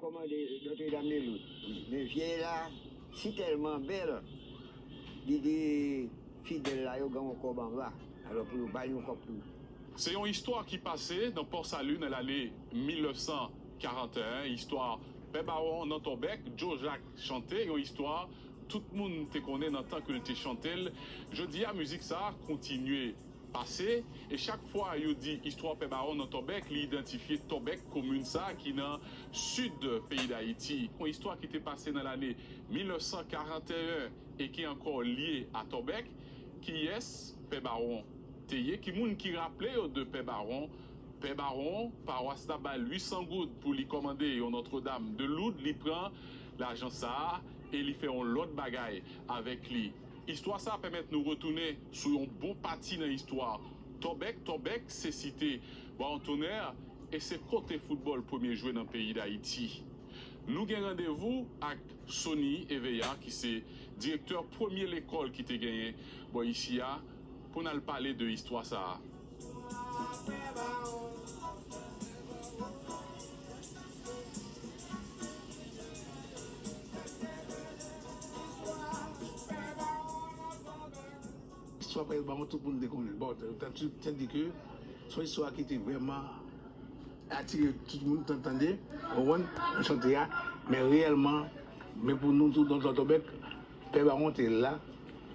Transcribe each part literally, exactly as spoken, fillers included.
Kòmande Nòtredam de Lod. Men vye la si tèlman bèl, li di fidèl la yo gen yon kòb anba. Alò pou yo bay yon kòb tou. Se yon istwa ki pase nan Pòsali nan lane mil nèf san karant e en, istwa Pè Bawon nan Tòbèk, Djo Jak chante, yon istwa tout moun te konnen nan tan ke l te chante l. Jodi a, mizik sa a kontinye pase, e chak fwa yo di istwa Pè Bawon nan Tòbèk, li idantifye Tòbèk, komin sa a ki nan sid peyi Dayiti. Yon istwa ki te pase nan lane mil nèf san karant e en e ki ankò lye a Tòbèk. Kiyès Pè Bawon te ye? Ki moun ki raple yo de Pè Bawon? Pè Bawon, pawas la ba l uit san goud pou li kòmande yon Nòtredam de Loud, li pran lajan sa a e li fè yon lòt bagay avèk li. Istwa sa a pèmèt nou retounen sou yon bon pati nan istwa Tòbèk. Tòbèk se site Bawon Tonè e se kote foutbòl premye jwe nan peyi Dayiti. Nou gen randevou ak Sony Eveya, ki se direktè premye lekòl ki te genyen bò isi a, pou n al pale de istwa sa a. Istwa Pè Bawon, tout moun te konnen l. Bon, tandi ke se yon istwa ki te vrèman atire tout moun, tan-, tande, w konprann, nan chante a. Men reyèlman, men pou nou tout, nan Tòbèk, Pè Bawon te la,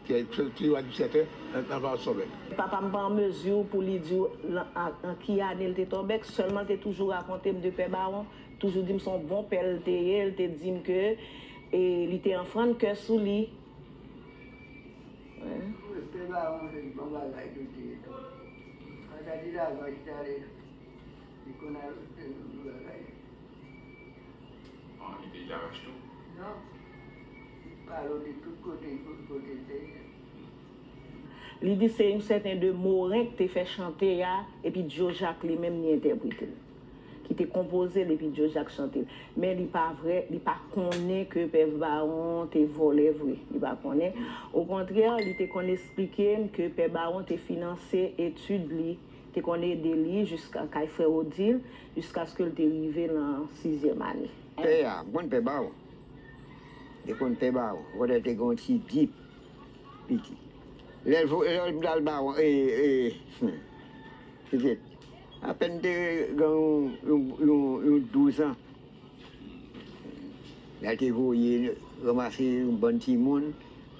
te, te, te administratè nan, nan Pawòs Tòbèk. Papa m pa an mezi pou li di w lan, an, an ki ane l te Tòbèk, sèlman l te toujou rakonte m de Pè Bawon, toujou di m se yon bon pè l te ye, l te di m ke, e, li te anfrann kè sou li. Wi. Pè Bawon se yon bon bagay tou te ye tou. Sa ta di lajan ki t ale, li konn al fè yon bagay. An, li te Yarash tou? Non. Li pale w de tout kote, tout kote l te ye. Li di se yon sèten de Moren k te fè chante a, epi Djo Jak li menm li entèprete l. Ki te konpoze l epi Djo Jak chante l. Men li pa vre, li pa konnen ke Pè Bawon te vòlè vre. Li pa konnen. Okontrè, li te konn esplike m ke Pè Bawon te finanse etid li, te konn ede li jiska kay frè Odil, jiskaske l te rive nan sizyèm ane. Pè a, m konn Pè Bawon. Te konn Pè Bawon. Kote te gen yon ti dip piti. Lè l vo-, lè l al Bawon, e, e, hmm, petèt, apèn te gen yon, yon, yon, yon douz an. L al te voye ranmase yon bann timoun,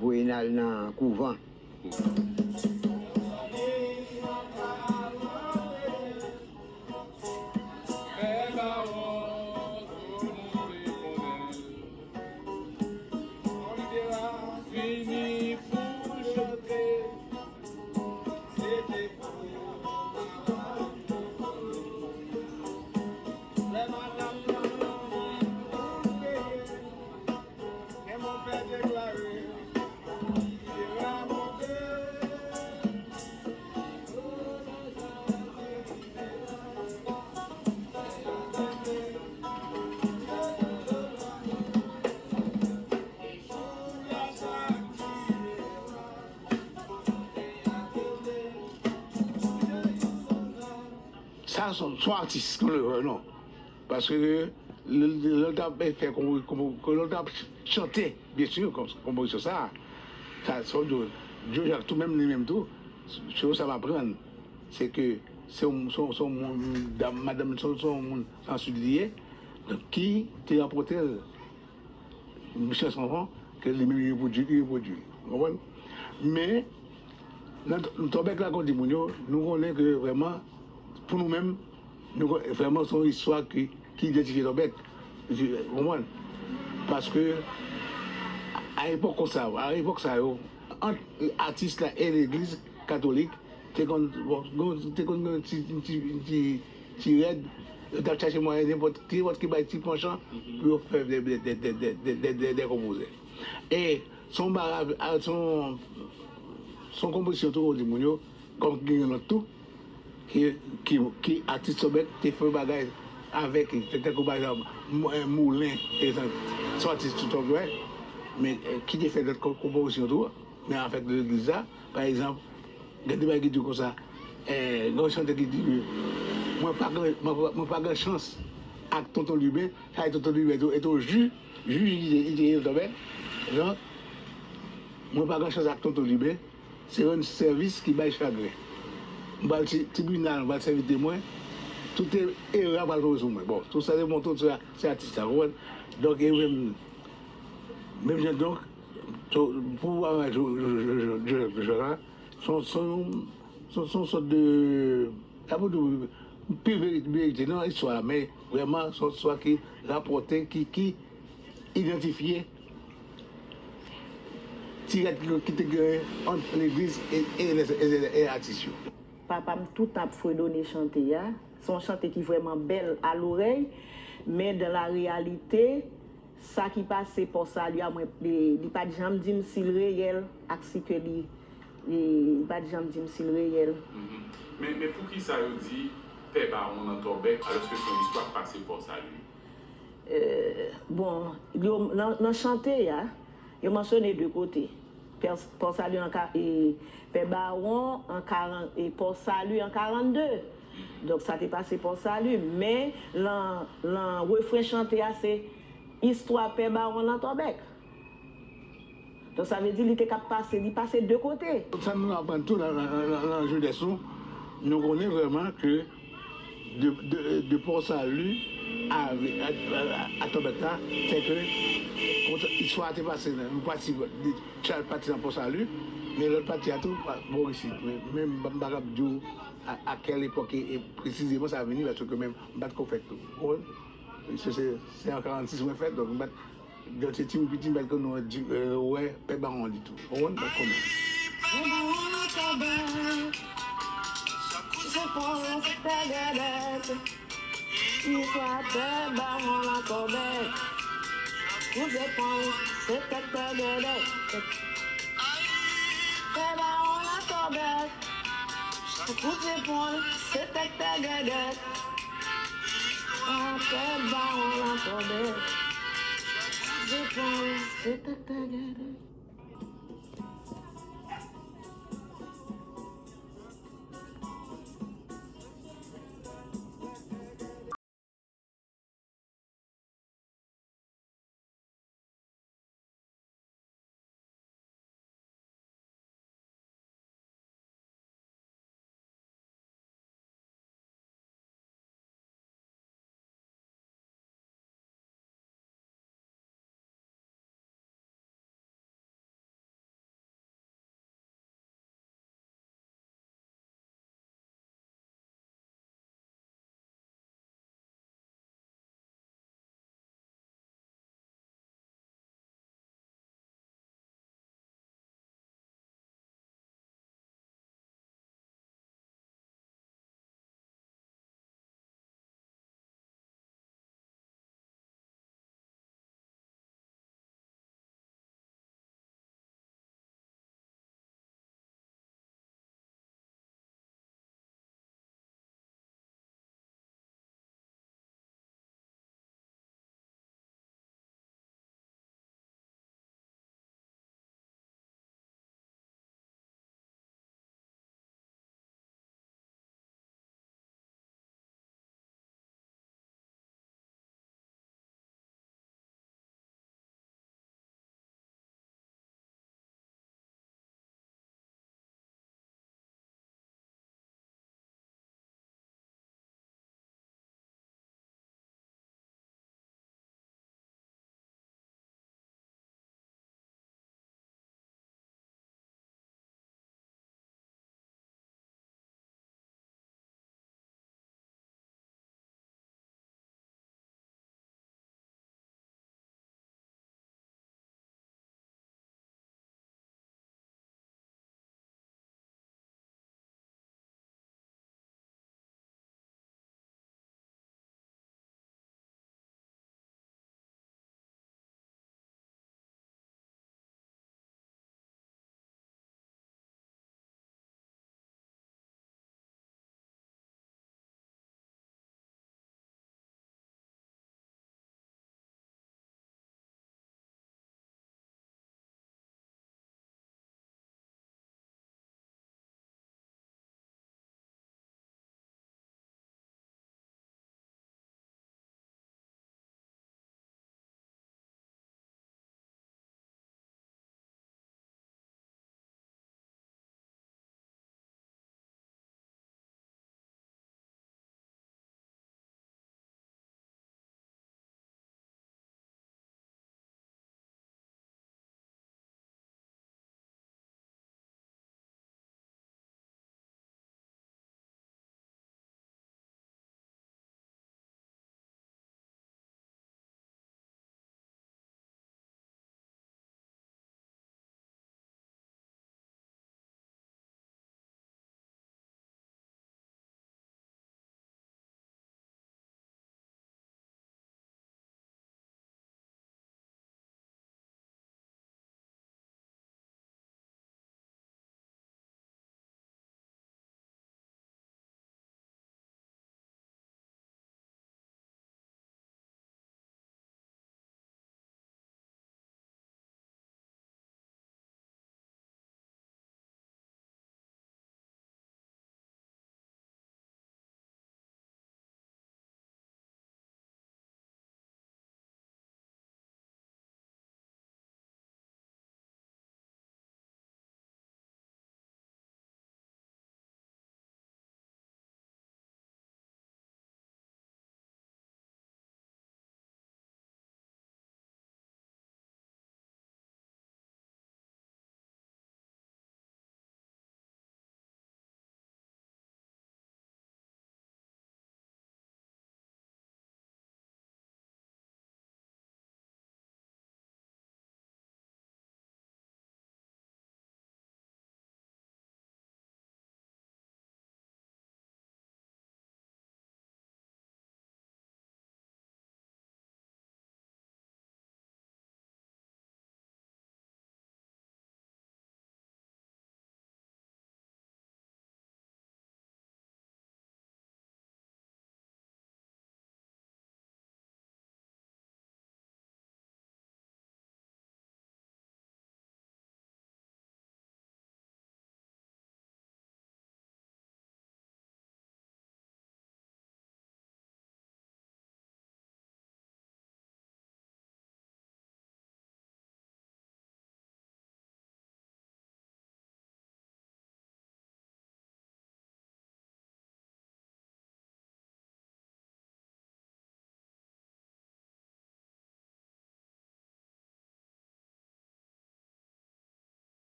voye n al nan kouvan. Sa se yon, se yon atis, yon levè, non. Paske lè, lè, lè l t ap fè konpo-, konpo-, lè l t ap chante, byen si, konpo-, konpozisyon sa a, sa, se yon Djo-, Djo Jak tou menm, li menm tou, se sa m aprann, se ke se yon, se yon, se yon moun, dam, madanm, se yon, se yon moun nan Sid li ye, donk, ki te ranpòte l. Michel Sanson, ke li menm li repwodui, li repwodui. Ou konprann? Men, nan t-, Tòbèk la, kon di moun yo, nou konnen ke vrèman, pou nou menm, nou kon-, vrèman, se yon istwa ki, ki idantifye Tòbèk. Ou konprann? Paske, a epòk konsa, a epòk sa yo, ant atis la e legliz katolik, te konn, bon, gon-, te konn gen ti, ti, ti, ti rèd, yo t ap chache mwayen nenpòt, nenpòt ki bay ti panchan pou yo fè de, de, de konpoze. E se yon bagay, a, se yon, se yon konpozisyon tou, di moun yo, kòm ki gen lòt tou, ki, ki, ki atis Tòbèk te fè bagay avèk, te, tankou pa egzanp, Mou-, eh, Moulen, egzanp, se yon atis tou Tòbèk, men, eh, ki te fè lòt ko-, konpozisyon tou, men avèk legliz la, pa egzanp, gen de bagay ki di konsa, eh, gen yon chante ki di, mwen pa gen, mwen pa, mwen pa gen chans Ak Tonton Liben, sa e Tonton Liben tou, e tou jij, jij li te, li te ye Lantòbèk. Donk, mwen pa gen chans ak Tonton Liben, se rann sèvis ki bay chagren. M pral ti, tribinal, m pral sèvi temwen, tout e, erè a pral tonbe sou mwen. Bon, tout sa se bon, tout sa, se atis la, konprann? Donk, e menm, menm jan, donk, to-, pou w wè, jodi a, se yon, se yon, se yon sòt de, sa pou di w, pi verite, verite nan istwa a, men vrèman, se yon istwa ki rapòte, ki, ki idantifye ti rèd ki, ki te genyen ant legliz e, e, e, e atis yo. Papa m toutan ap fredone chante a. Se yon chante ki vrèman bèl a lorèy, men dan la reyalite, sa ki pase Pò Sali a, mwen, li, li pa t janm di m si l reyèl ak si ke li, li, li pa t janm di m si l reyèl. Mhm. Men, men poukisa yo di Pè Bawon Lantòbèk, alòske se yon istwa k pase Pò Sali? Euh, bon, yo, nan, nan chante a, yo mansyone de kote. Pè, Pò Sali an ka-, e, Pè Bawon an karan-, e, Pò Sali an karannde. Donk, sa te pase Pò Sali, men lan, lan refren chante a, se istwa Pè Bawon Lantòbèk. Donk, sa vle di li te ka pase, li pase de kote. Sa nou aprann tou nan, nan, nan, nan, nan jenès nou, nou konnen vrèman ke de, de, de Pò Sali a, a, a, a Lantòbèk la, se ke istwa a te pase nan, yon pati, de, Chal pati nan Pò Sali, men lòt pati a tou, a, bò isit. Men, men m pa, m pa kab di w a, a kèl epòk e, e presizeman sa vini, paske menm m pa t ko fèt tou. Ou konprann? Se, se, se an karannsis mwen fèt, donk m pa t, donk se timoun piti m pa t konn wè di, euh, wè Pè Bawon ditou. Ou konprann? M pa t konnen. Pè Bawon Lantòbèk, se pwofesè Gèlèt. Istwa Pè Bawon Lantòbèk. Kout zepòl, se tèt Pè Gèlèt. Pè Bawon Lantòbèk. Kout zepòl, se tèt Pè Gèlèt. Istwa Pè Bawon Lantòbèk. Kout zepòl, se tèt Pè Gèlèt.